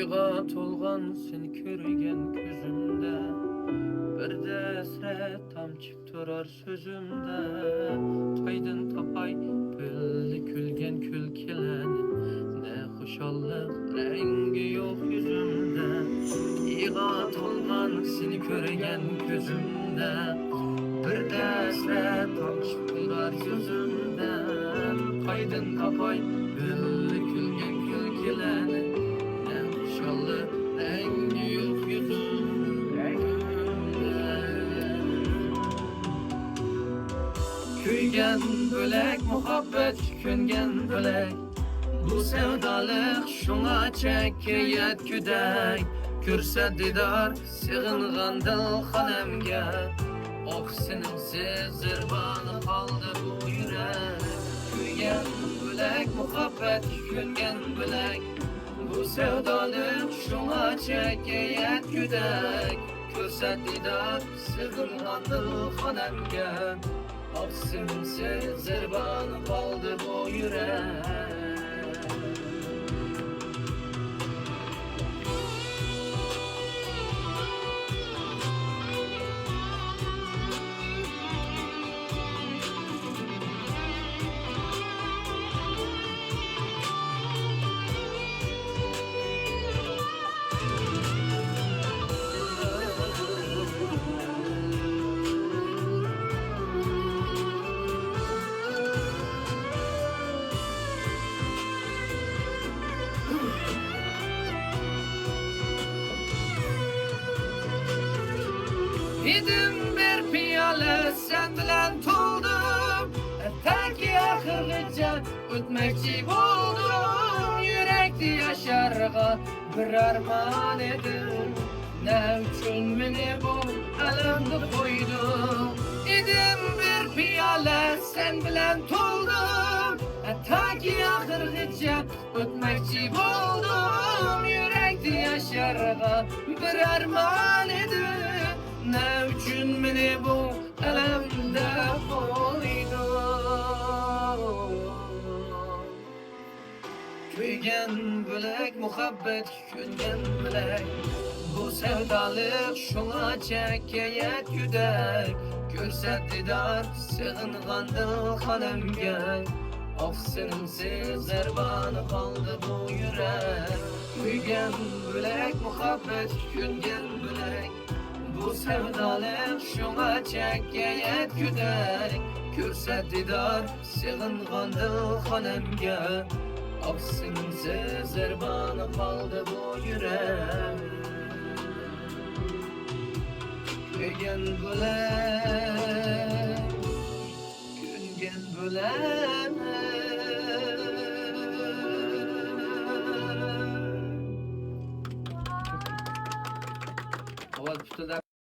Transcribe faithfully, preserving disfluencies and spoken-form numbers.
يىغا تولغان سېنى كۆرگەن كۆزۈمدە، بىردە ھەسرەت تامچىپ تۇرار سۆزۈمدە. قايدىن تاپاي بىللە كۈلگەن كۈلكىلەرنى؟ نە خۇشاللىق رەڭگى يوق يۈزۈمدە. يىغا تولغان سېنى كۆرگەن كۆزۈمدە، بىردە ھەسرەت تامچىپ تۇرار يۈزۈمدە. قايدىن تاپاي بىللە كۈلگەن كۈلكىلەرنى؟ نە خۇشاللىق رەڭگى يوق يۈزۈمدە. كۆيگەن بۆلەك مۇھەببەت، كۆنگەن بۆلەك بۇ سەۋدالىق، شۇڭا چەككە يەتكۈدەك. كۆرسەت دىدار سېغىنغان دىل خانەمگە. ئوھ، سېنىڭسىز زەربانى قالدى بۇ يۈرەك. كۆيگەن بۆلەك مۇھەببەت، كۆنگەن بۆلەك بۇ سەۋدالىق، شۇڭا چەككە يەتكۈدەك. كۆرسەت دىدار سېغىنغان دىل خانەمگە. ئاھ، سېنىڭسىز زەربانى قالدى بۇ يۈرەك. ئىدىم بىر پىيالە سەن بىلەن تولدۇم، تاكى ئاخىرغىچە ئۆتمەكچى بولدۇم. يۈرەكتە ياشارغا بىر ئارمان ئىدىم، نە ئۈچۈن مېنى بۇ ئەلەمدە قويدۇڭ؟ ئىدىم بىر پىيالە سەن بىلەن تولدۇم، تاكى ئاخىرغىچە ئۆتمەكچى بولدۇم. يۈرەكتە ياشارغا بىر ئارمان ئىدىم، نە ئۈچۈن مېنى بۇ ئەلەمدە قويدۇڭ؟ كۆيگەن بۆلەك مۇھەببەت، كۆنگەن بۆلەك بۇ سەۋدالىق، شۇڭا چەككە يەتكۈدەك. كۆرسەت دىدار سېغىنغان دىل خانەمگە. ئاھ، سېنىڭسىز زەربانى قالدى بۇ يۈرەك. كۆيگەن بۆلەك مۇھەببەت، كۆنگەن بۆلەك بۇ سەۋدالىق، شۇڭا چەككە يەتكۈدەك. كۆرسەت دىدار سېغىنغان دىل خانەمگە. ئاھ، سېنىڭسىز زەربانى قالدى بۇ يۈرەك. كۆيگەن بۆلەك، كۆنگەن بۆلەك. ئاۋاز پۈتۈلدى.